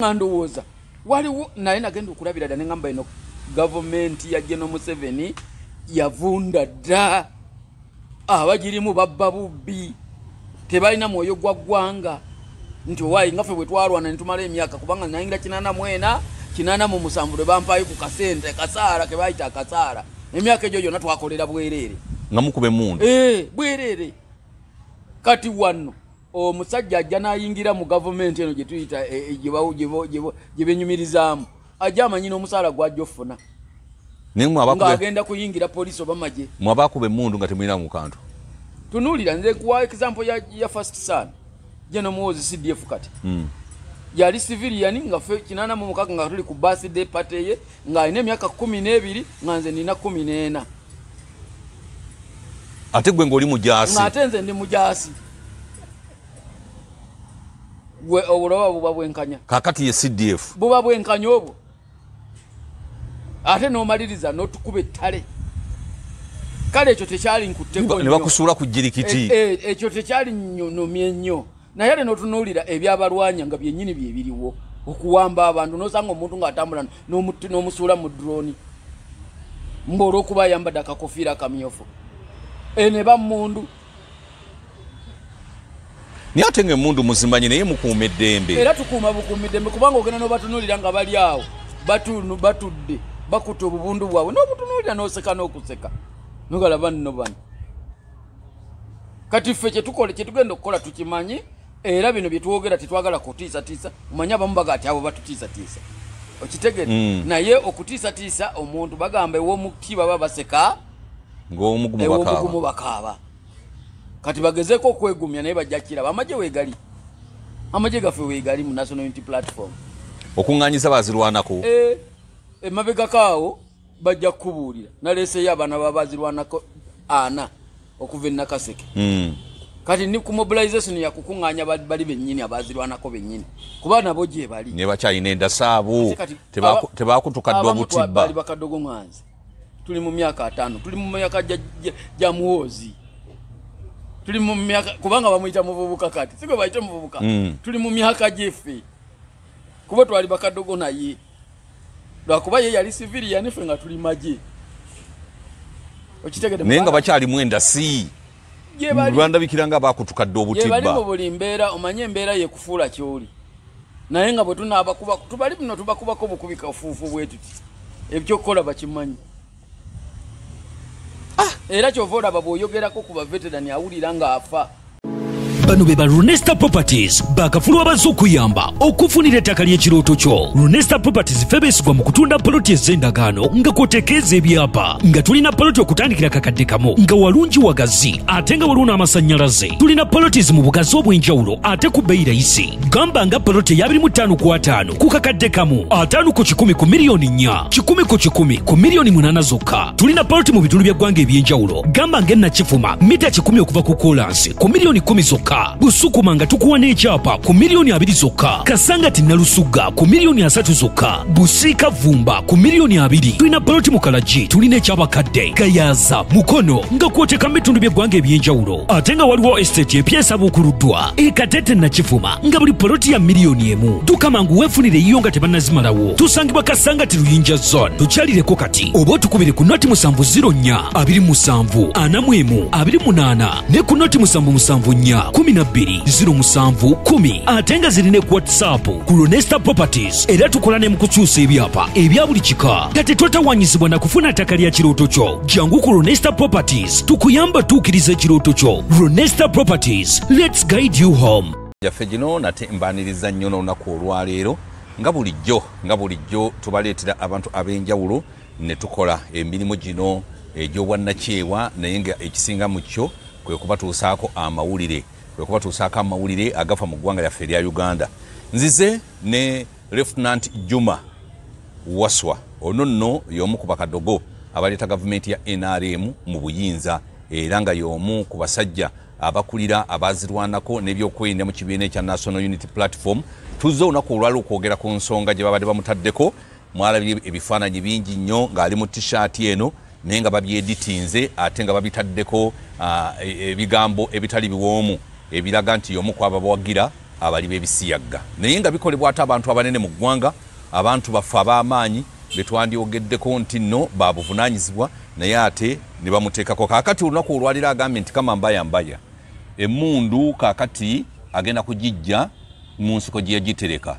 Nga ndowooza waliwo, naye nagenda okulabira dda neŋŋamba eno gavumenti ya General Museveni yavunda dda, abagirimu babba bubbi, tebalina mwoyo gwa ggwanga. Nti owaayi nga ffe bwe twalwana ne tumala emyaka, kubanga nayingira 84, 87 lwe bampaayo ku kasente kasaala ke bayita akasaala. Emyaka egyo gyonna twakolera bwereere. Nga mukuba emmundu? Eh, bwereere. Kati wano omusajja ajja n'ayingira mu gavumenti eno gye tuyita gye benyumirizaamu, ajja amanyi n'omusaala gwajja ofuna. Naye mwe abakuba ng'agenda kuyingira poliisi oba magye. Mwe abakuba emmundu nga temulina mu kantu. Tunuulira, nze nkuwa example ya first son General Muhoozi CDF. Kati yali civilian nga ffe 86 nga tuli ku birthday party ye, ng'alina emyaka 12, nga nze nina 14. Ate gwe ng'oli mujaasi? Ng'ate nze ndi mujaasi. Gwe obuloba buba bwenkanya? Kakati ye CDF. Buba bwenkanya obwo? Ate n'omaliriza n'otukuba ettale. Kale ekyo tekyali nkutteko. Ne bakusuula ku jirikiti. Ekyo tekyali nnyonumye nnyo, naye ate n'otunuulira ebyabalwanya nga byennyini bye biriwo, okuwamba abantu, n'osanga omuntu ng'atambula n'omusuula mu drone mba olw'okuba ayambadde akakofiira akamyufu. Ne bammundu. Naye ate ng'emmundu muzimanyi, naye mukuuma eddembe. Era tukuuma bukuumi ddembe, kubanga ogenda n'obatunuulira nga bali awo batudde bakuta obubundu bwabwe, n'obutunuulira n'oseka n'okuseka, nogalaba nno bano. Kati ffe kyetukola, kyetugenda okukola tukimanyi, era bino byetwogera tetwagala kutiisatiisa. Omanyi abamu baga ati abo batutiisatiisa, okitegere? Naye okutiisatiisa omuntu, bagamba ew'omuti baba baseka ng'omugumu ew'omugumu bakaaba. Bakaaba. Kati bagezeeko okwegumya, naye bajja kiraba. Amagye weegali, amagye gaffe weegali mu National Unity Platform. Okuŋŋaanyiza bazirwanako. Eh, emabegako awo bajja kukubuulira, naleeseyo abaana babazirwanako ana okuva e Nakaseke. Kati ni ku mobilization yakukuŋŋaanya bali bennyini abazirwanako bennyini, kuba nabo gye bali. Ne bakyalina endasaabo. Ate kati Tebakutuka dda. Abamu Obutibba. Bali bakadogo ŋanze tuli mu myaka 50, tuli mu myaka gya Muhoozi, tuli mu myaka, kubanga bamuyita muvubuka, kati sigwe bayita muvubuka. Tuli mu myaka gyeffe, kuba twali bakadogo, naye lwakuba ye yali civilian, ffe nga tuli magye, okitegede? Naye nga bakyalimu endasi. Gye bali. Lwandabikira nga bakutuka dda Gye bali mu obutibba. buli mbeera. Omanye embeera yekufuula kyoli, naye nga bwe tunaabakuba tubali bino, tubakubako bukubi kafuufu bwe tuti, ebyokukola bakimanyi. Era kyova olaba bw'oyogerako ku baveterani awulira ng'afa. Bano be ba Runesta Properties, bakafulu abazze okuyamba okufunira ettaka ly'ekirooto kyo. Runesta Properties ffe beesigwa mu kutunda poloti ez'endagaano nga kwotekeeza ebyapa, nga tulina poloti okutandikira 1,000, nga walungi wagazi ate nga waliwo n'amasannyalaze. Tulina polotis mu bugazi obw'enjawulo ate ku bbeeyi rayisi, gamba nga poloti eya 25 ku 50 ku 1,000, 50 ku 100 ku miliyoni 4, 100 ku 100 ku miliyoni 8 zokka. Tulina poloti mu bitundu by'eggwanga eby'enjawulo, gamba ng'e Nakifuma, mita 100 okuva ku koolansi, ku miliyoni 10 zokka. Busukuma nga tukuwa n'ekyapa ku miliyoni 20 zokka. Kasangati Nalusugga ku miliyoni 30 zokka. Busiika Vumba ku miliyoni 20. Tulina poloti mu Kalagi, tulina ekyabakadde Gayaza Mukono, nga kwoteka mu bitundu by'eggwanga eby'enjawulo, ate nga waliwo estate empya esabuukuluddwa e Katete Nakifuma, nga buli poloti ya miliyoni 1. Dduka mangu weefunire yiyo nga tebannazimalawo. Tusangibwa Kasangati Luyinja Zone. Tukyalireko kati oba otukubire ku 0 704 27 41 28 ne ku 0 774 12 07 10, ate nga zirina ku WhatsApp ku Ronesta Properties. Era tukola ne mu kukyusa ebyapa ebya buli kika. Kati totawanyizibwa na kufuna ttaka lya kirooto kyo. Jangu ku Ronesta Properties tukuyamba tuukiriza ekirooto kyo. Ronesta Properties, let's guide you home. Gyaffe gino nate mbaniriza nnyo n'olunaku olwaleero. Nga bulijjo tubaleetera abantu ab'enjawulo ne tukola emirimu gino egy'obwannakyewa, naye nga ekisinga mu kyo kwe kubatuusaako amawulire agafa mu ggwanga lyaffe erya Uganda. Nzize ne Lieutenant Juma Waswa. Ono nno y'omu ku bakadogo abaleeta gavumenti ya NRM mu buyinza, era nga y'omu ku basajja abakulira abazirwanako n'ebyokwerinda mu kibiina ekya National Unity Platform. Tuzze olunaku olwali okwogera ku nsonga gye babadde bamutaddeko. Mwalabye ebifaananyi bingi nnyo ng'ali mu tishaati eno, naye nga babyeditinze ate nga babitaddeko ebigambo ebitali biwoomu ebiraga nti y'omu ku ababawagira. abali b'ebisiyaga, naye nga bikolebwa ate abantu abanene mu ggwanga, abantu baffe ab'amaanyi betwandyogeddeko nti nno babuvunaanyizibwa, naye ate ne bamuteekako. Kaakati olunaku olwaliro agambye nti kama mbaya mbaya emmundu kaakati agenda kugijja mu nsiko gye yagitereka,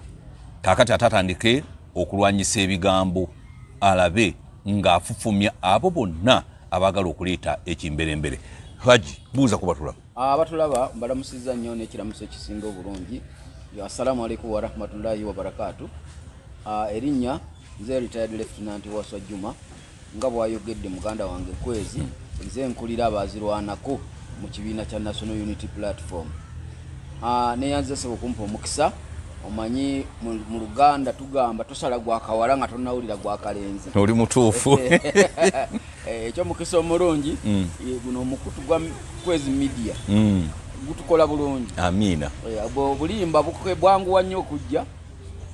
kaakati ate atandike okulwanyisa ebigambo, alabe ng'afufumya abo bonna abaagala okuleeta ekimberembere. Haji, buuza ku batulaba. Abatulaba mbalamusizza nnyo n'ekiramuso ekisinga obulungi. Assalamu alaikum warahmatullahi wabarakatu. Erinnya nze retired Lieutenant Waswa Juma, nga bw'ayogedde muganda wange Kwezi, nze nkulira abaazirwanako mu kibiina kya National Unity Platform. Neyanze ssebo okumpa omukisa. Omanyi mu Luganda tugamba tosala gwa kawala nga tonnawulira gwa kalenzi. Oli mutuufu. Ekyomukisa omulungi, guno omukutu gwa Kwezi Media gutukola bulungi. Amiina. Obulimba bwanguwa nnyo okujja,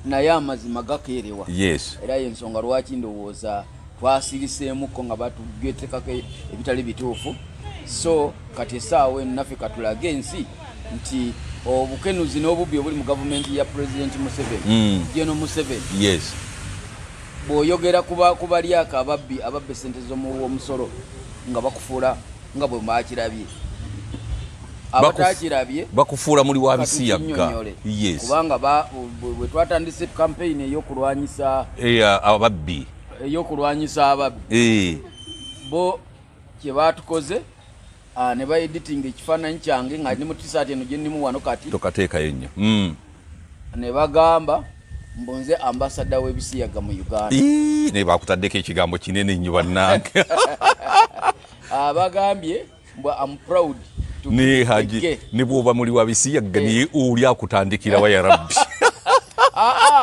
naye amazima gakeerewa. Yes. Era y'ensonga lwaki ndowooza twasiriseemukko nga batugetekako ebitali bituufu. So kati essaawa eno naffe katulage ensi nti obukenuzi n'obubbi obuli mu gavumenti ya President Museveni, General Museveni. Yes. Bw'oyogera ku balyako ababbi ababba essente z'omusolo nga bakufuula nga bwe bakirabye, abatakirabye bakufuula muli wa bisiyaga. Yes. Kubanga bwe twatandise campaign ey'okulwanyisa ababbi, bo kye baatukoze ne baeditinga ekifaananyi kyange nga ndi mu t-shirt eno gye ndimu wano kati tokateekayo nnyo. Ne bagamba mbu nze ambassador w'ebisiyaga mu Uganda. Naye bakutaddeko ekigambo kinene nnyo bannange. Bagambye mbu am proud to ne Haji, ne bw'oba muli wa bisiyaga naye oli akutandikira wa ya Rabbi.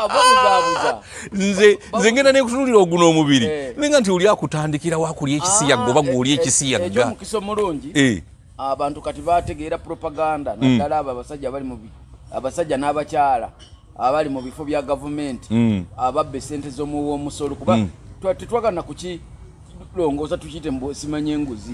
Babuzaabuza. Nze ngenda nekutunulira oguno omubiri nenga nti oli akutandikira wakulya ekisiyaga oba gw'oli ekisiyaga. Ekyomukisa omulungi, abantu kati bategeera propaganda, naddala abo abasajja abali mu abasajja n'abakyala abali mu bifo bya gavumenti ababba essente z'omuwa omusolo, kuba tetwagana kukilongoosa tukiyite mbu simanye enguzi.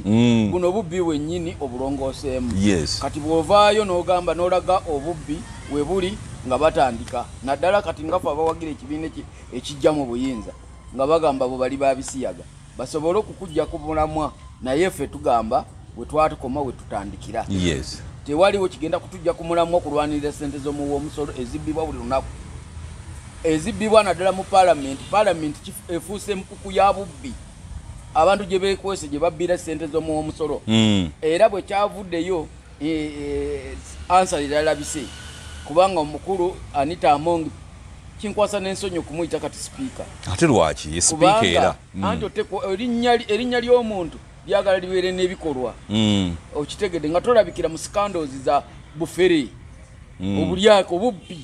Buno obubbi bwennyini obulongooseemu. Yes. Kati bw'ovaayo n'ogamba n'olaga obubbi we buli nga batandika, naddala kati nga ffe abawagira ekibiina ekijja mu buyinza nga bagamba bo bali babisiyaga basobole okukujja ku mulamwa, naye ffe tugamba we twatukoma we tutandikira. Yes. Tewaliwo kigenda kutujja ku mulamwa okulwanirira ssente z'omuwa omusolo ezibbibwa buli lunaku, ezibbibwa naddala mu paalamenti. Paalamenti efuuse empuku ya bubbi, abantu gye beekwese gye babbira ssente z'omuwa omusolo. Era bwe kyavuddeyo ansa eralabise, kubanga omukulu Anita Among kinkwasa n'ensonyi okumuyita kati sipiika. Ate lwaki ye sipiika era? Anti erinnya ly'omuntu lyagala libeere n'ebikolwa. Okitegedde nga tolabikira mu scandals za bufere, obulyako, obubbi.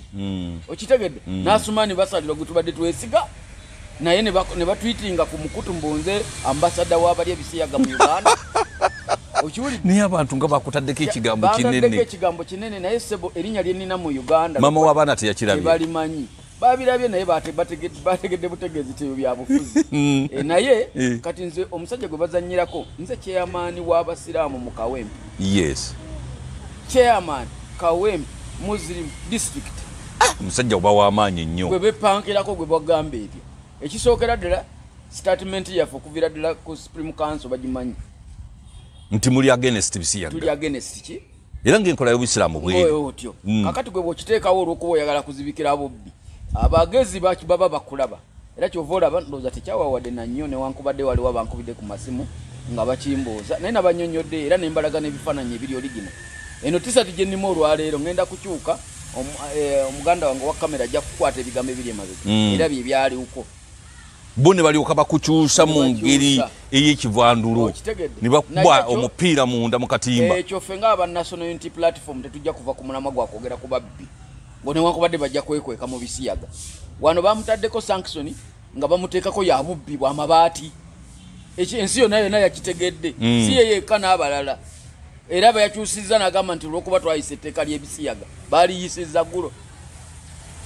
Okitegedde n'Asumani basalirwa gwe tubadde twesiga, naye ne batwitinga ku mukutu mbu nze ambassador w'abali ebisiyaga mu Uganda. Okiwulidde? Naye abantu nga bakutaddeko ekigambo Bantaddeko kinene. ekigambo kinene, naye ssebo erinnya lye nnina mu Uganda mama w'abaana teyakirabye, tebalimanyi. Babirabye naye bategedde butegeezi tebyo bya bufuzi. Naye kati nze omusajja gwe bazannyirako, nze chairman w'abasiraamu mu Kawempe. Yes. Chairman Kawempe Muslim District. Omusajja oba w'amaanyi nnyo. Gwe bepankirako gwe bagamba ebyo. Ekisookera ddala statement yaffe okuviira ddala ku Supreme Council bagimanyi nti muli against bisiyaga. Tuli against ki? Era ng'enkola y'obusiraamu bweri otyo. Kakati gwe bw'okiteekawo olw'okuba oyagala kuzibikira bubbi, abagezi baba bakulaba. Era kyova olaba ndowooza tekyawawadde na nnyo, newankubadde waliwo abankubidde ku masimu nga bakimbuuza, naye nabannyonnyodde era ne mbalaga n'ebifaananyi ebiri original. Eno t-shirt gye nnimu olwaleero ngenda kukyuka, omuganda wange wa kamera ajja kukwata ebigambo ebiri emabega, era bye byaliwo. Bo ne balyoka bakukyusa mu ngeri ey'ekivandulo, ne bakuba omupiira munda mu katimba. Ekyo ffe ng'aba National Unity Platform tetujja kuva ku mulamwa gwa kwogera ku babbi, ngo newankubadde bajja kwekweka mu bisiyaga. Wano bamutaddeko sanction nga bamuteekako ya bubbi bw'amabaati. Ensi yonna yonna yakitegedde, si ye yekka n'abalala. Era bayakyusizza n'agamba nti olw'okuba twayisa etteeka ly'ebisiyaga, baaliyisizza ggulo.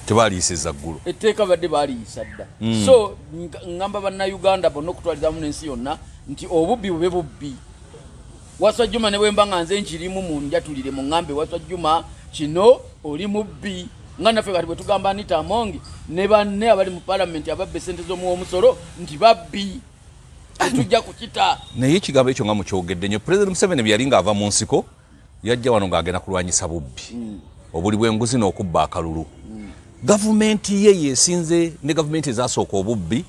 Tebaliyisizza ggulo. Etteeka badde baaliyisa dda. So ngamba bannayuganda bonna okutwalizamu n'ensi yonna nti obubbi bube bubbi. Waswa Juma ne bwe mba nga nze nkirimu mu njatulire mu ŋŋambe Waswa Juma kino Oli mubbi. Nga naffe kati bwe tugamba Anita Among ne banne abali mu palamenti ababba essente z'omuwomusolo nti babbi, tetujja kukita. Naye ekigambo ekyo nga mukyogedde nnyo. President Museveni bwe yali ng'ava mu nsiko yajja wano ng'agenda kulwanyisa bubbi, obuli bw'enguzi n'okubba akalulu. Gavumenti ye yesinze ne gavumenti ezasooka obubbi,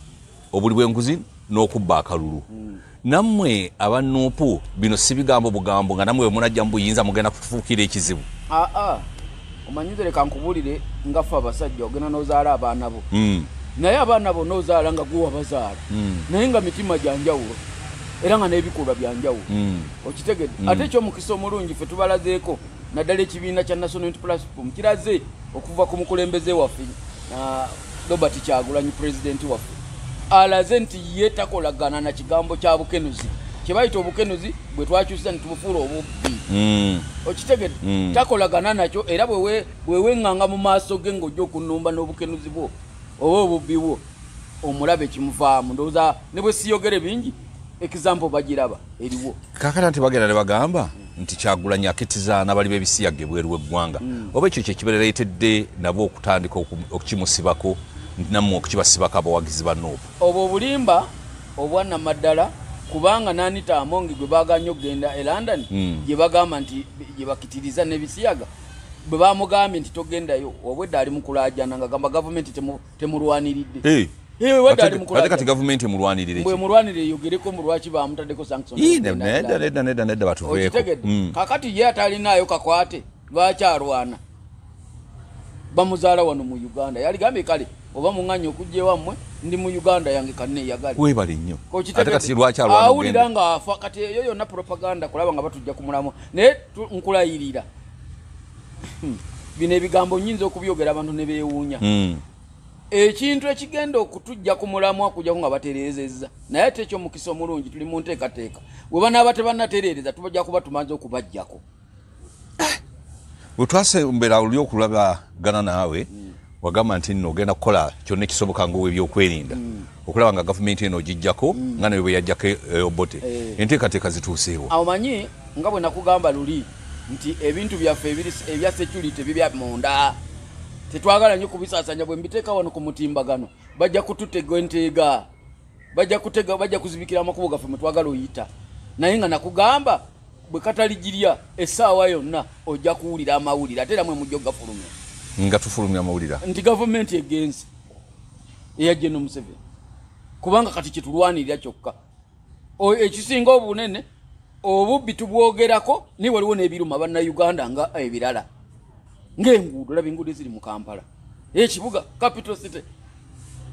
obuli bw'enguzi n'okubba akalulu. Nammwe aba NUP bino si bigambo bugambo, nga nammwe bwe munajja mu buyinza mugenda kutufuukira ekizibu. Aa, omanyize, leka nkubulire, nga ffe abasajja ogenda n'ozaala abaana bo, naye abaana bo n'ozaala nga gwe wabazaala, naye nga mitima gya njawulo era nga n'ebikolwa bya njawulo. Okitegedde? Ate ekyomukisa omulungi, ffe tubalazeeko, naddala ekibiina kya National Unity Platform kiraze okuva ku mukulembeze waffe Robert Kyagulanyi, pulezidenti waffe, alaze nti ye takolagana na kigambo kya bukenuzi, kye bayita obukenuzi bwe twakyusiza ne tubufuula obubbi. Okitegedde? Takolagana nakyo, era bweweŋŋanga mu maaso ge ng'ojja okunnumba n'obukenuzi bwo oba obubbi bwo, omulabe kimuvaamu. Ndowooza ne bwe siyogere bingi, example bagiraba eriwo. Kakati nti bagenda ne bagamba nti Kyagulanyi akitiza n'abali b'ebisiyaga ebweru w'eggwanga, oba ekyo kyekiberereetedde nabo okutandika okukimusibako, nti nammwe okukibasibako abawagizi ba NUP? Obwo obulimba obwannamaddala, kubanga n'Anita Among gwe baganye okugenda e London, gye bagamba nti gye bakitiriza n'ebisiyaga, bwe bamugambye nti togendayo, obwedda ali mu kulaajana nga gamba gavumenti temulwaniridde. Wadde ali mu Ate kati gavumenti emulwanirire mbwe ki? Mulwanire eyogereko mu lwaki bamutaddeko sanction. Ii, nedda, nedda, nedda, nedda, batuveeko. Okitegedde? Kakati ye atalinaayo kakwate, lwaki alwana? Bamuzaala wano mu Uganda, yaligambye kale oba muŋŋanya okujja ewammwe, ndi mu Uganda yange, kanneeyagale. Weebale nnyo. Okitegedde? Ate kati lwaki alwana Awulira okugenda? ng'afa. Kati eyo yonna propaganda kulaba nga batujja ku mulamwa, naye nkulayirira, bino ebigambo nyinza okubyogera abantu ne beewuunya. Ekintu ekigenda okutujja ku mulamwa kujjako nga batereezezza, naye ate ekyomukisa omulungi tuli mu nteekateeka. Bwe banaaba tebannatereereza, tubajja kuba tumaze okubajjako. Bwe twasembera oli okulabagana naawe, wagamba nti nno ogenda kukola kyonna ekisoboka ngaowebyokwerinda okulaba nga gavumenti eno ogijjako nga nawe bwe yajjako Obote. Enteekateeka zituuseewo? Omanyi nga bwe nakugamba luli nti ebintu byaffe ebya security bibya munda, tetwagala nnyo kubisaasanya. Bwe mbiteeka wano ku mutimbagano, bajja kututega enteega, bajja kutega, bajja kuzibikira amakubo gaffe mwe twagala oyita. Naye nga nakugamba, bwe kataligirya essaawa yonna ojja kuwulira amawulire, ate era mwe mujja okugafulumya. Nga tufulumya amawulira? Nti gavumenti egenze eya General Museveni, kubanga kati kyetulwanirira kyokka. Ekisinga obunene, obubbi tubwogerako, naye waliwo n'ebiruma bannayuganda nga ebirala, ng'enguudo. Laba enguudo eziri mu Kampala, ekibuga capital city,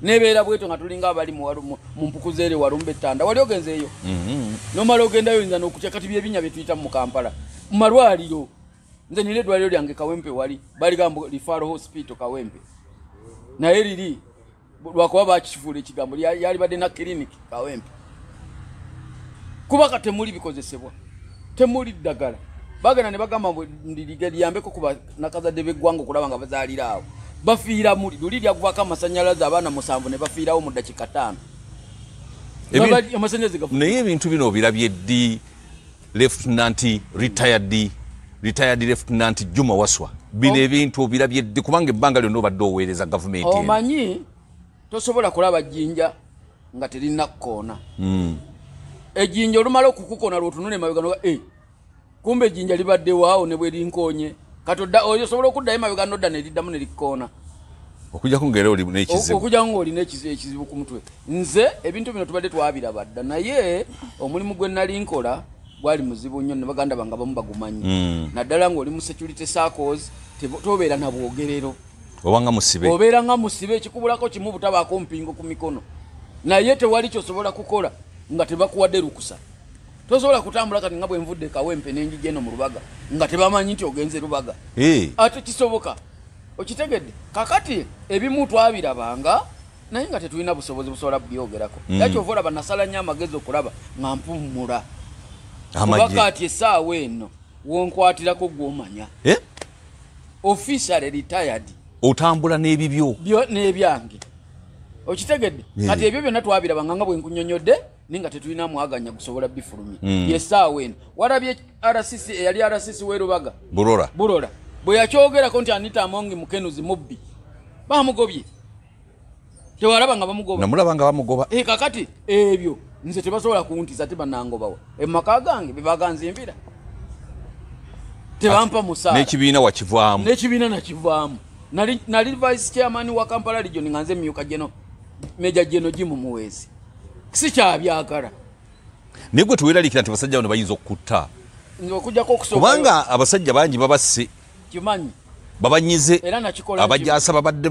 nebeera bwetyo nga tulinga abali mu mpuku zeere walumba ettanda. Wali ogenzeeyo? Nomala ogendayo oyinza n'okutya. Kati byebinya bye tuyitamu mu Kampala. Mu malwaliro, nze nina eddwaliro lyange Kawempe, wali baligamba Referral Hospital Kawempe, naye liri lwakuba bakifuula ekigambo, yalibadde na clinic Kawempe, kuba ka temuli bikozesebwa, temuli ddagala. Bagenda ne bagamba mbu ndirige liyambeko ku banakazadde b'eggwanga okulaba nga bazaalira awo, bafiira muli. Luli lyagwako amasanyalaze, abaana 7 ne bafiirawo mu ddakiika 5. Amasanyalaze gafu. Naye ebintu bino obirabye ddi, Lieutenant retired Lieutenant Juma Waswa? Bino ebintu obirabye ddi? Kubanga ebbanga lyonna obadde oweereza gavumenti eno. Omanyi tosobola kulaba jjinja nga terina kkoona. Ejjinja olumala okukukona lwotunula emabega noga, "Eh, kumbe ejjinja libadde waawo ne bwe linkoonye." Kati oyo osobola okuddayo emabega nodda neriddamu nerikkoona. Okujjako ngaera oli n'ekizibu. Okujjako ng'olina ekizibu ku mutwe. Nze ebintu bino tubadde twabiraba dda, naye omulimu gwe nali nkola gwali muzibu nnyo, ne baganda bange abamu bagumanyi. Naddala ng'oli mu security circles, tobeera na bwogerero. Obanga musibe. Obeera nga musibe, ekikubulako kimu butabaako mpingo ku mikono, naye tewali kyosobola kukola nga tebakuwadde lukusa. Tosobola kutambula kati nga bwe nvudde Kawempe n'enjija eno mu Lubaga nga tebamanyi nti ogenze Lubaga. Ate kisoboka? Okitegedde? Kakati ebimu twabirabanga, naye nga tetulina busobozi busobola byogerako. Era kyova olaba nasala nnyo amagezi okulaba nga mpummula, kuba Amagye. kati essaawa eno wonkwatirako gwomanya, officially retired. Otambula n'ebibyo? Byo n'ebyange, okitegedde? Kati ebyo byonna twabirabanga nga bwe nkunyonyodde, naye nga tetulina mwaganya gusobola bifulumya. Yessaawa eno walabye RCC, eyali RCC w'e Lubaga. Burora. Bulola. Bwe yakyogerako nti Anita Among mukenuzi mubbi, bamugobye. Tewalaba nga bamugoba? Namulaba nga bamugoba. Kakati ebyo nze tebasobola kuntiisa, tebanangobawa. Emaka gange bebaganzimbira, tebampa musaala. N'ekibiina wakivaamu? N'ekibiina nakivaamu. Nali vice chairman wa Kampala Region, nga nze myuka geno Major Geno Jim Muhwezi. Sikyabyagala. Naye gwe teweeraliikira nti abasajja bano bayinza okukutta? Nze okujjako okusooka, Kubanga abasajja bangi babasse. Kimanyi. Babanyize. Era nakikola. Abajasa babadde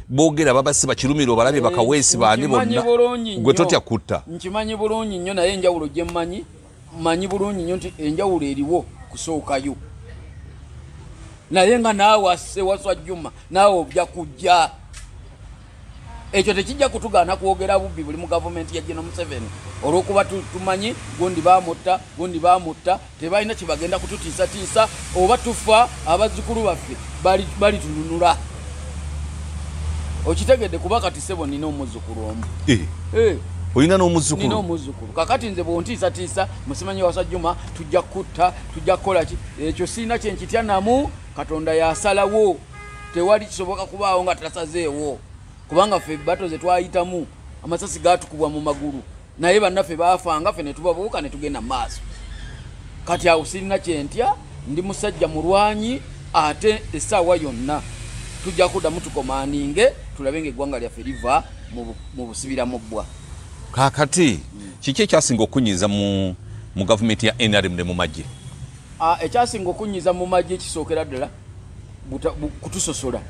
boogera babasse, bakirumira obalabe, bakaweesi baani Nkimanyi bonna. bulungi Gwe nnyo. totya kutta? Nkimanyi bulungi nnyo, naye enjawulo gye mmanyi, mmanyi bulungi nnyo nti enjawulo eriwo kusookayo, naye nga naawe Ssewaswa Juma, naawe ojja kujja. Ekyo tekijja kutugaana kwogera bubbi buli mu gavumenti ya Geno Museveni, olw'okuba tumanyi gundi bamutta, gundi bamutta. Tebalina kyebagenda kututiisatiisa. Oba tufa, abazzukulu baffe balitununula. Okitegedde? Kuba kati sebo nina omuzzukulu omu. Eh, olina Nina n'omuzzukulu? Omuzzukulu. Kakati nze bwontiisatiisa, musimanyi Wasa Juma, tujja kutta, tujja kukola ki, ekyo siina kyenkitya namu. Katonda yasalawo, tewali kisoboka kubaawo nga tasazeewo, kubanga ffe bato ze twayitamu, amasasi gatukubwa mu magulu, naye bannaffe baafanga, ffe ne tubabuuka ne tugenda mu maaso. Kati awo sirina kyentya, ndi musajja mulwanyi, ate essaawa yonna tujja kuddamu tukomaninge, tulabe nga eggwanga lyaffe liva mu busibira mu bbwa. Kaakati kiki ekyasinga okunyiza mu gavumenti ya NRM ne mu magye? Ekyasinga okunyiza mu magye, kisookera ddala kutusosola.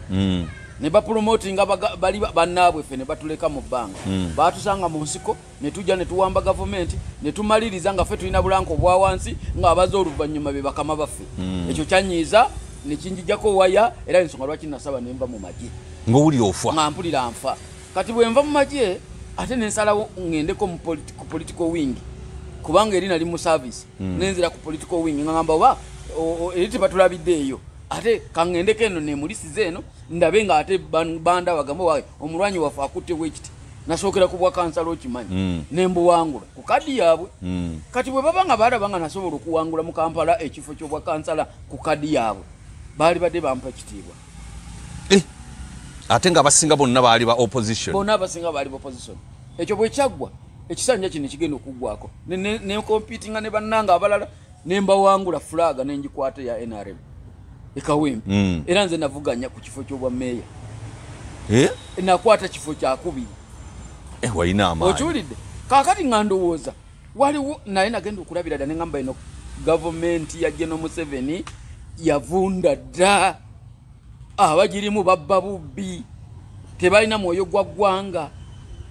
Ne bapromotinga bali bannaabwe, ffe ne batuleka mu bbanga. Batusanga mu nsiko, ne tujja ne tuwamba gavumenti, ne tumaliriza nga ffe tulina bulanka obwa wansi, ng'abaza oluvannyuma be bakama baffe. Ekyo kyanyiiza ne kinjijjako waya, era ensonga lwaki nasaba ne nva mu magye. Ng'owulira ofa? Nga mpulira nfa. Kati bwe nva mu magye, ate nensalawo ŋŋendeko mu ku political wing, kubanga eri nali mu service. Nenzira ku political wing nga ngamba oba eri tebatulabidde eyo, ate kaŋŋendeko eno nemulisize eno, ndabe nga ate banda bagamba wawe omulwanyi waffe akutte bwekiti. Nasookera ku bwa kansala, okimanyi, nembuwangula ku kadi yaabwe. Kati bwe baba nga balaba nga nasobola okuwangula mu Kampala ekifo ky'obwa kansala ku kadi yaabwe, baali badde bampa ekitiibwa. Eh, ate nga abasinga bonna baali ba opposition. Bonna abasinga baali opposition. Ekyo bwe kyaggwa, ekisanja kino ekigenda okuggwako, nekompitinga ne bannanga abalala, nembawangula, flag nengikwata ya NRM ekawempe. Era nze navuganya ku kifo ky'obwa meeya. Eh? Nakwata kifo kyakubiri. Eh, walina amaanyi. Okiwulidde? Kaakati nga ndowooza waliwo, naye nagenda okulabira dda neŋŋamba eno gavumenti ya Geno Museveni yavunda dda, abagirimu babba bubbi, tebalina mwoyo gwa ggwanga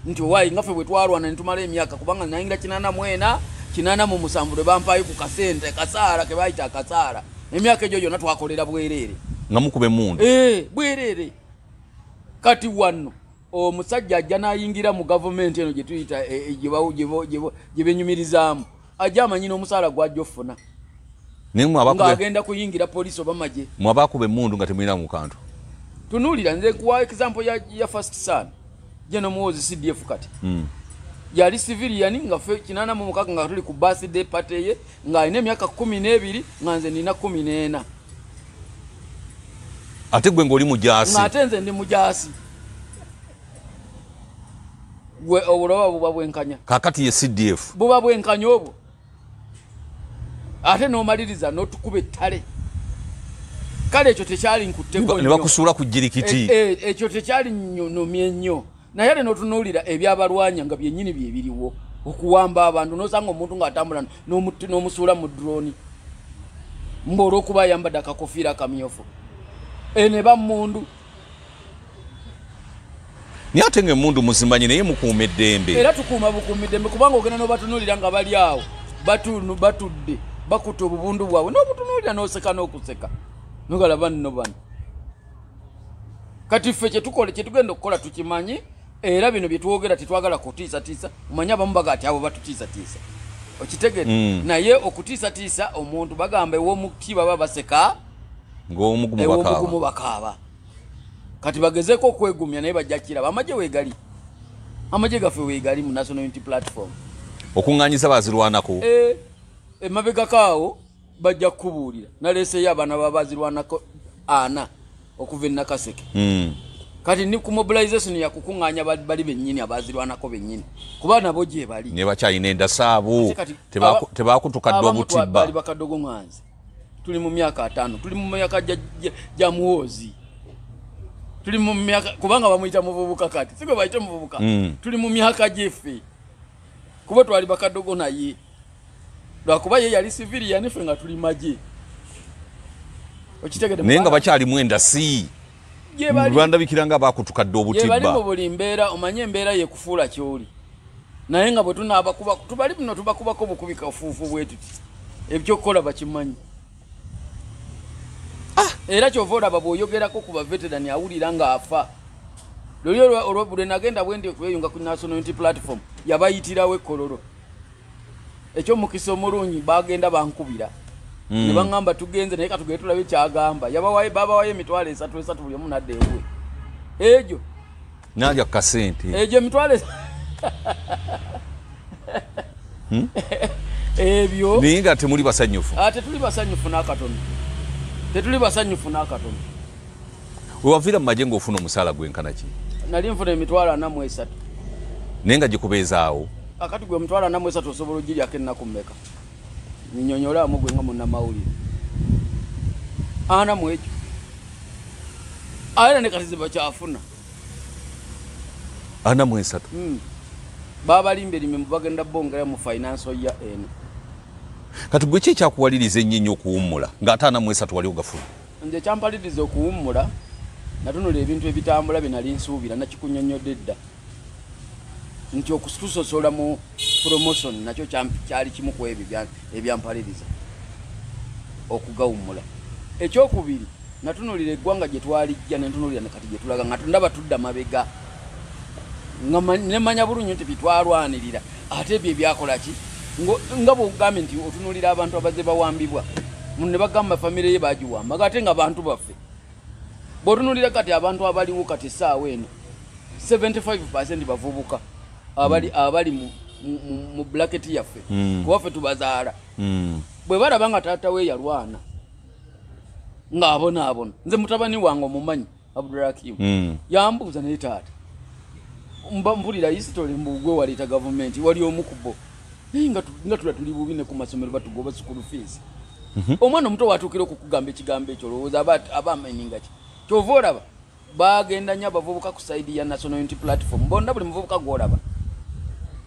nti owaayi nga ffe bwe twalwana ne tumala emyaka, kubanga nayingira 84, 87 lwe bampaayo ku kasente kasaala ke bayita akasaala. Emyaka egyo gyonna twakolera bwereere. Nga mukuba emmundu? Eh, bwereere. Kati wano omusajja ajja n'ayingira mu gavumenti eno gye tuyita gye benyumirizaamu, ajja amanyi n'omusaala gwajja ofuna. Naye mwe abakuba Ng'agenda kuyingira poliisi oba magye. Mwe abakuba emmundu nga temulina mu kantu. Tunuulira, nze kuwa example ya first son Geno Muhoozi, CDF. Kati yali civilian nga ffe 86 nga tuli ku birthday party ye, ng'alina emyaka 12, nga nze nina 14. Ate gwe ng'oli mujaasi? Ng'ate nze ndi mujaasi. Gwe obuloba buba bwenkanya? Kaakati ye CDF. Buba bwenkanya obwo? Ate n'omaliriza n'otukuba ettale. Kale ekyo tekyali nkutteko Ne nnyo. Bakusuula ku jirikiti. Ekyo tekyali nnyonumye nnyo, naye ate n'otunuulira ebyabalwanya nga byennyini bye biriwo, okuwamba abantu, n'osanga omuntu ng'atambula n'omusuula mu drone mba olw'okuba ayambadde akakofiira akamyufu. Ne bammundu. Naye ate nga emmundu muzimanyi, naye mukuuma eddembe. Era tukuuma bukuumi ddembe, kubanga ogenda n'obatunuulira nga bali awo batudde bakutte obubundu bwabwe, n'obutunuulira n'oseka n'okuseka, nogalaba nno bano. Kati ffe kyetukola, kyetugenda okukola tukimanyi, era bino byetwogera tetwagala kutiisatiisa. Omanyi abamu baga ati abo batutiisatiisa, okitegere? Naye okutiisatiisa omuntu, bagamba ew'omuti baba baseka Ng'omugumu ew'omugumu bakaaba. Bakaaba. Kati bagezeeko okwegumya, naye bajja kiraba. Amagye weegali, amagye gaffe weegali mu National Unity Platform. Okuŋŋaanyiza bazirwanako. Eh, emabegako awo bajja kukubuulira, naleeseyo abaana babazirwanako. ana okuva e Nakaseke. Kati ni ku mobilization ya kukuŋŋaanya bali bennyini abazirwanako bennyini, kuba nabo gye bali ne bakyalina endasaabo, tebakutuka dda obutibba. Bali bakadogo ŋŋanzi, tuli mu myaka 5, tuli mu myaka gya Muhoozi, tuli mu myaka, kubanga bamuyita muvubuka kati, si gwe bayita muvubuka, tuli mu myaka gyeffe, kuba twali bakadogo naye, lwakuba ye yali civilian, ffe nga tuli magye. Okitegedde? Naye nga bakyalimu endasi, Rwanda bikira nga bakutuka dda obutibba. Bali mu buli mbeera, omanye embeera yekufuula kyoli, naye nga bwe tunaabakuba tubali buno tubakubako bukubi kafuufu bwe tuti, ebyokukola bakimanyi. Era kyova olaba bw'oyogerako ku baveterani awulira ng'afa. Luli lwe nagenda bwe ndi okweyunga ku National Unity Platform, yabayitirawo ekkololo. Ekyomukisa omulungi bagenda bankubira ne baŋŋamba tugenze, naye katugende tulabe kyagamba. Babawayo 30,000 3 buli omu nadda ewuwe. Egyo nalya kasente egyo emitwalo ebyo. Naye nga temuli basanyufu. Tetuli basanyufu n'akatono, tetuli basanyufu n'akatono. Wewaviira mu magye ng'ofuna omusaala gwenkana ki? Nali nfuna 43,000. Naye nga gikubeezaawo? Akati gwe 43,000 osobola ogiryako ennaku mmeka? Nnyonnyolaamu gwe nga munnamawulire. Ana mu ekyo era ne kati ze bakyafuna. 43? Babalimba erime bagenda bongera mu financial year eno. Kati gwe ki ekyakuwaliriza ennyo ennyo okuwummula ng'ate 43 wali ogafuna? Nze kyampaliriza okuwummula, natunula ebintu ebitambula bye nali nsuubira, nakikunnyonnyodde dda nti okutusosola mu promotion nakyo kyali kimu ku ebyo ebyampaliriza okugawummula. Ekyokubiri, natunulira eggwanga gye twalijja ne ntunulira ne kati gye tulaga, nga ndaba tudda mabega, nga nemanya bulungi nti bitwalwanirira ate ebyo ebyakola ki, nga bw'ogambye nti otunulira abantu abazze bawambibwa ne bagamba famire ye bagiwamba, ate nga bantu baffe. Bw'otunulira kati abantu abaliwo kati essaawa eno 75% bavubuka abali mu bracket yaffe, kuba ffe tubazaala. Bwe balaba nga taata we yalwana ng'abonaabona, nze mutabani wange omumanyi Abdulrakim yambuuza, naye taata mpulira history mbu gwe waleeta gavumenti, wali omu ku bo, naye nga tula tuli bubi ne ku masomero batugoba school fees. Omwana omuto watuukira okukugamba ekigambo ekyo, olowooza aba amayininga ki? Kyova olaba bagenda nnyo abavubuka ku side ya National Unity Platform bonna, buli muvubuka gw'olaba.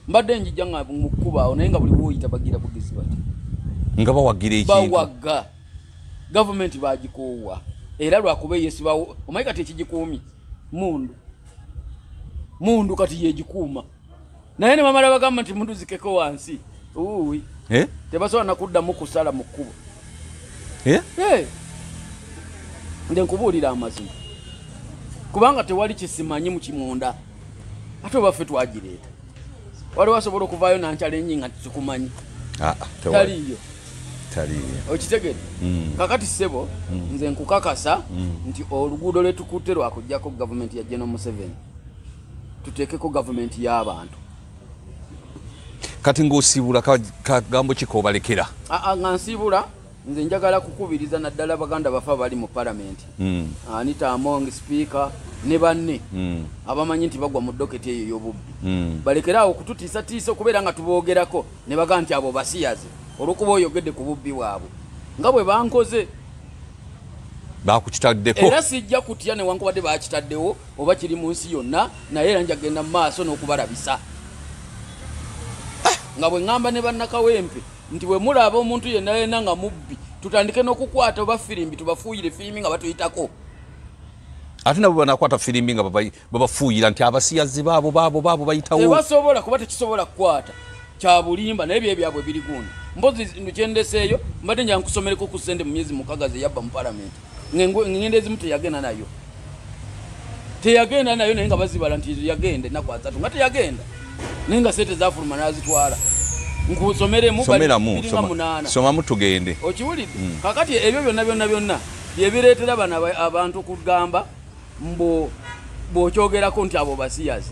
Mbadde njijja nga mu kkubo awo, naye nga buli woyita bagira bugizi bati nga bawagira ekintu, bawaga gavumenti, bagikoowa era lwakuba eyesibawo. Omanyi kati ekigikuumye mundu, mundu kati yegikuuma, naye ne bamala bagamba nti mundu zikeko wansi uwi, tebasobola nakuddamu kusala mu kkubo. Nze nkubuulira amazima, kubanga tewali kisimanyi mu kimunda, ate obaffe twagireeta. Waliwo asobola okuvaayo nankyalenyi nga tikumanyi? Taliiyo. Okitegedde? Kakati ssebo, nze nkukakasa nti oluguudo lwetukutte lwakuggyako gavumenti ya General Museveni, tuteekeko gavumenti y'abantu. Kati ng'osiibula, kagambo ki k'obalekera? Nga nsiibula, nze njagala kukubiriza naddala baganda bafe abali mu palamenti, Anita Among speaker ne banne, abamanyi nti bagwa mu docket eyo ey'obubbi, balekere awo okututiisatiisa okubeera nga tuboogerako ne bagaa nti abo basiyaze olw'okuba oyogedde ku bubbi bwabwe nga bwe bankoze. Bakukitaddeko. Era sijja kutya newankubadde bakitaddewo oba kiri mu nsi yonna, naye era njagenda mu maaso n'okubalabisa nga bwe ŋŋamba ne bannakawempe nti bwe mulaba omuntu yenna yenna nga mubbi, tutandike n'okukwata oba firimbi, tubafuuyire firimbi nga batuyitako. Ate nabo banakwata firimbi nga babafuuyira nti abasiyazi baabo baabo baabo bayitawo? Tebasobola, kuba tekisobola kukwata, kyabulimba, naye bye byabwe biri gundi. Mpozi kyendeseeyo, mbadde nja nkusomereko ku ssente mu myezi 6 ze yabba mu palamenti. Ngendo ezimu teyagenda nayo, teyagenda nayo, naye nga bazibala nti yagenda ennaku 30 nga teyagenda, naye nga sente zafuluma n'azitwala. Nkusomeremu biringa 8. Somamu tugende. Okiwulidde? Kakati ebyo byonna byonna byonna byebireetera bano abantu okugamba mbu bw'okyogerako nti abo basiyazi.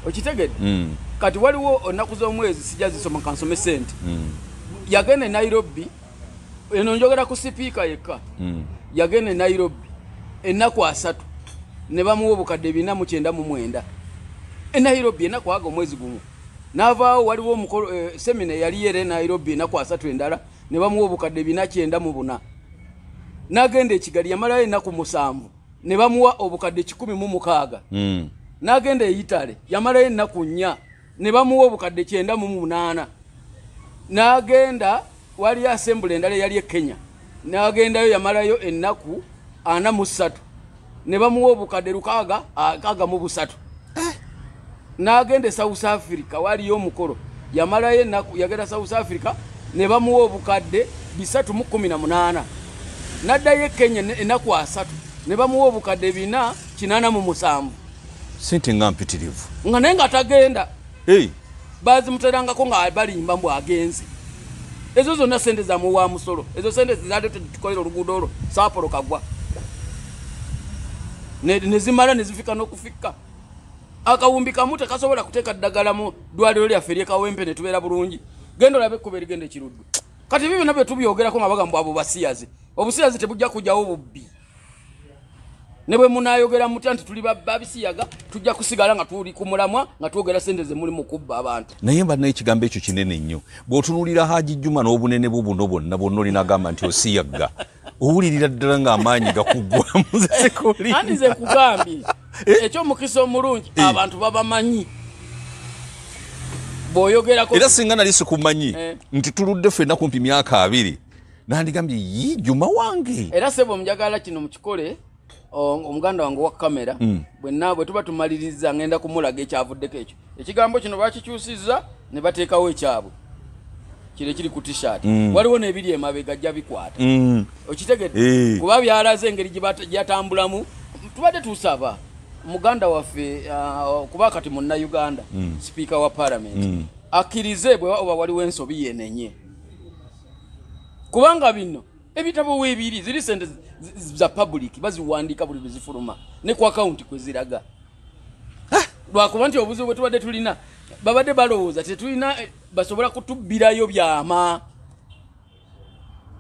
Okitegedde? Kati waliwo ennaku z'omwezi sijja zisoma, kansome sente. Yagenda e Nairobi, eno njogera ku sipiika yekka. Yagenda e Nairobi. Ennaku 3 ne bamuwa obukadde 499 e Nairobi, ennaku aga omwezi gumu. N'avaawo, waliwo omukolo, seminar yali era e Nairobi, ennaku 3 endala ne bamuwa obukadde 494. N'agenda e Kigali, yamalayo ennaku 7 ne bamuwa obukadde 106. N'agenda e Italy, yamalayo ennaku 4 ne bamuwa obukadde 98. N'agenda, wali assembly endala eyali e Kenya, n'agendayo yamalayo ennaku 43 ne bamuwa obukadde 663. N'agenda e South Africa, waliyo omukolo, yamalayo ennaku, yagenda South Africa ne bamuwa obukadde 318. N'addayo e Kenya ennaku 3 ne bamuwa obukadde 487. Sente nga mpitirivu. Nga naye nga tagenda. Bazimuterangako nga balimba mbu agenze. Ezo zonna sente za muwa musolo. Ezo sente zizadde tukolera oluguudo olwo Sapporo Kagwa. Ne zimala ne zifika n'okufika. Akawumbi kamu tekasobola kuteeka ddagala mu ddwaliro lyaffe ery'e Kawempe ne tubeera bulungi. Genda olabe ekkubo erigenda e Kiruddu. Kati ebyo byonna bye tubyogerako nga bagamba abo basiyazi. Obusiyazi tebujja kujjawo bubbi. Ne bwe munaayogera mutya nti tuli babisiyaga, tujja kusigala nga tuli ku mulamwa nga twogera sente ze muli mu kubba abantu. Naye mba n'ekigambo ekyo kinene nnyo. Bw'otunuulira Haji Juma n'obunene bwo buno bwonna bwonna olinagamba nti osiyagga. Owulirira ddala ng'amaanyi gakuggwamu nze sikulinda. Anti nze nkugambye, eky'omukisa omulungi abantu babamanyi. Bw'oyogerako Era singa nali sikumanyi nti tuludde ffenna kumpi myaka 20, nandigambye yi Juma wange. Era ssebo njagala kino mukikole, omuganda wange wa kamera, bwe tuba tumaliriza ngenda kumulaga ekyavuddeko ekyo. Ekigambo kino bakikyusizza ne bateekawo ekyabwe. Kire kiri ku t-shirt. Waliwo n'ebiri emabega ajja bikwata. Okitegedde? Kuba byalaze engeri gyatambulamu. Tubadde tusaba muganda waffe, kuba kati munnayuganda, sipiika wa parliament, akkirize bwe oba waliwo ensobi yenenye. Kubanga bino ebitabo weebiri ziri sente za public baziwandiika buli lwe zifuluma ne ku account kwe ziraga. Lwakuba nti obuzibu bwe tubadde tulina, babadde balowooza tetulina basobola kutubbirayo byama.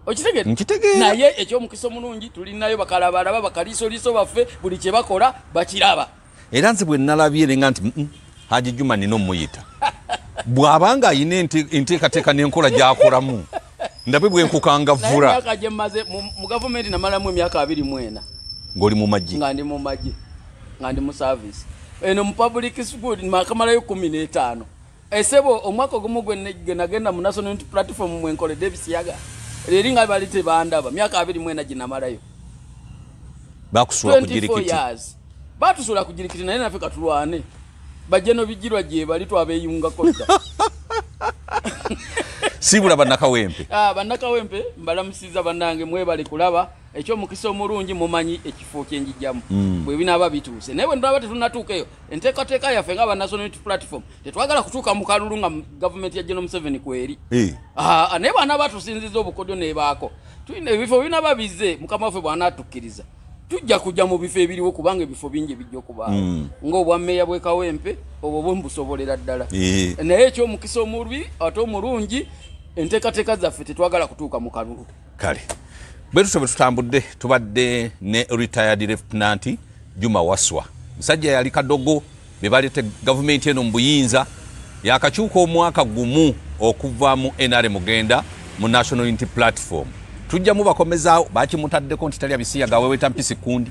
Okitegedde? Nkitegeera. Naye eky'omukisa omulungi tulinayo bakalabalaba, bakaliisoliiso baffe, buli kye bakola bakiraba. Era nze bwe nalabye ne nga nti, Haji Juma nina omuyita. Bw'abanga ayina enteekateeka n'enkola gy'akolamu, ndabe bwe nkukangavvula. Naye emyaka gye mmaze mu gavumenti namalamu emyaka 24. Ng'oli mu magye? Nga ndi mu magye, nga ndi mu service. Eno mu public school nakamalayo 15. Esebo omwaka ogumu gwe nagenda mu National Unity Platform mwe nkoledde ebisiyaga. Eri nga bali tebandaba, myaka 24 gye namalayo. Bakusuula ku 24 jirikiti. years. Batusuula ku jirikiti naye naffe katulwane. Bajje n'obijjirwa gye bali twabeyungako dda. Siibula bannakawempe. Bannakawempe mbalamusiza bannange, mwebale kulaba. Eky'omukisa omulungi mumanyi ekifo kye njijjamu. Bwe binaaba bituuse. Naye bwe ndaba tetunnatuuka eyo, enteekateeka yaffe nga ba National Unity Platform tetwagala kutuuka mu kalulu nga gavumenti ya General Museveni kweri. Naye bw'anaaba atusinzizza obukodyo n'ebaako, tulina ebifo binaaba bizze, Mukama waffe bw'anaatukkiriza, tujja kujja mu bifo ebiriwo kubanga ebifo bingi bijja okubaawo. Ng'obwa mmeeya bw'e Kawempe, obwo bwe mbusobolera ddala. Naye eky'omukisa omubi ate omulungi, enteekateeka zaffe tetwagala kutuuka mu kalulu. Kale. Bwe tutyo bwe tutambudde, tubadde ne retired Lieutenant Juma Waswa. Musajja yali kadogo, be baleeta gavumenti eno mu buyinza, yakakyuka omwaka gumu okuva mu NRM mugenda mu National Unity Platform. Tujja mubakomezaawo, bakimutaddeko nti talya bisiyaga, aweweeta mpisi kundi.